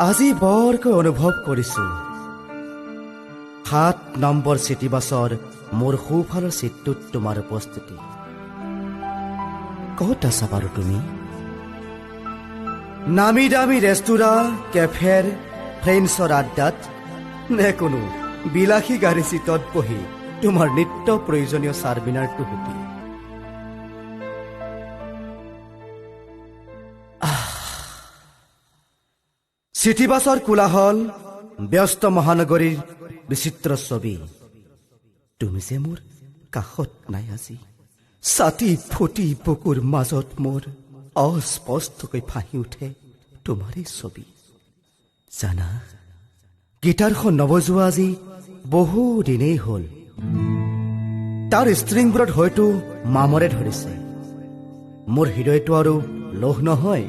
আজি বৰকৈ অনুভৱ কৰিছো, 7 নম্বৰ চিটি বাছৰ মোৰ সোঁফালৰ চিটটোত তোমাৰ উপস্থিতি। ক'ত আছা বাৰু তুমি? নামী দামী ৰেস্তোৰাঁ, কেফেৰ ফ্ৰেণ্ডছৰ আড্ডাত নে কোনো বিলাসী গাড়ী চিটত বহি তোমাৰ নিত্য প্ৰয়োজনীয় চাৰমিনাৰটো হুপি? চিটি বাছৰ কোলাহল, ব্যস্ত মহানগৰীৰ বিচিত্ৰ ছবি। তুমি যে মোৰ কাষত নাই আজি, ছাতি ফুটি বুকুৰ মাজত মোৰ অস্পষ্টকৈ ফাঁহি উঠে তোমাৰেই ছবি। জানা, গীটাৰখন নবজোৱা আজি বহু দিনেই হ'ল। তাৰ ষ্ট্ৰিংবোৰত হয়তো মামৰে ধৰিছে। মোৰ হৃদয়টো আৰু লোহ নহয়।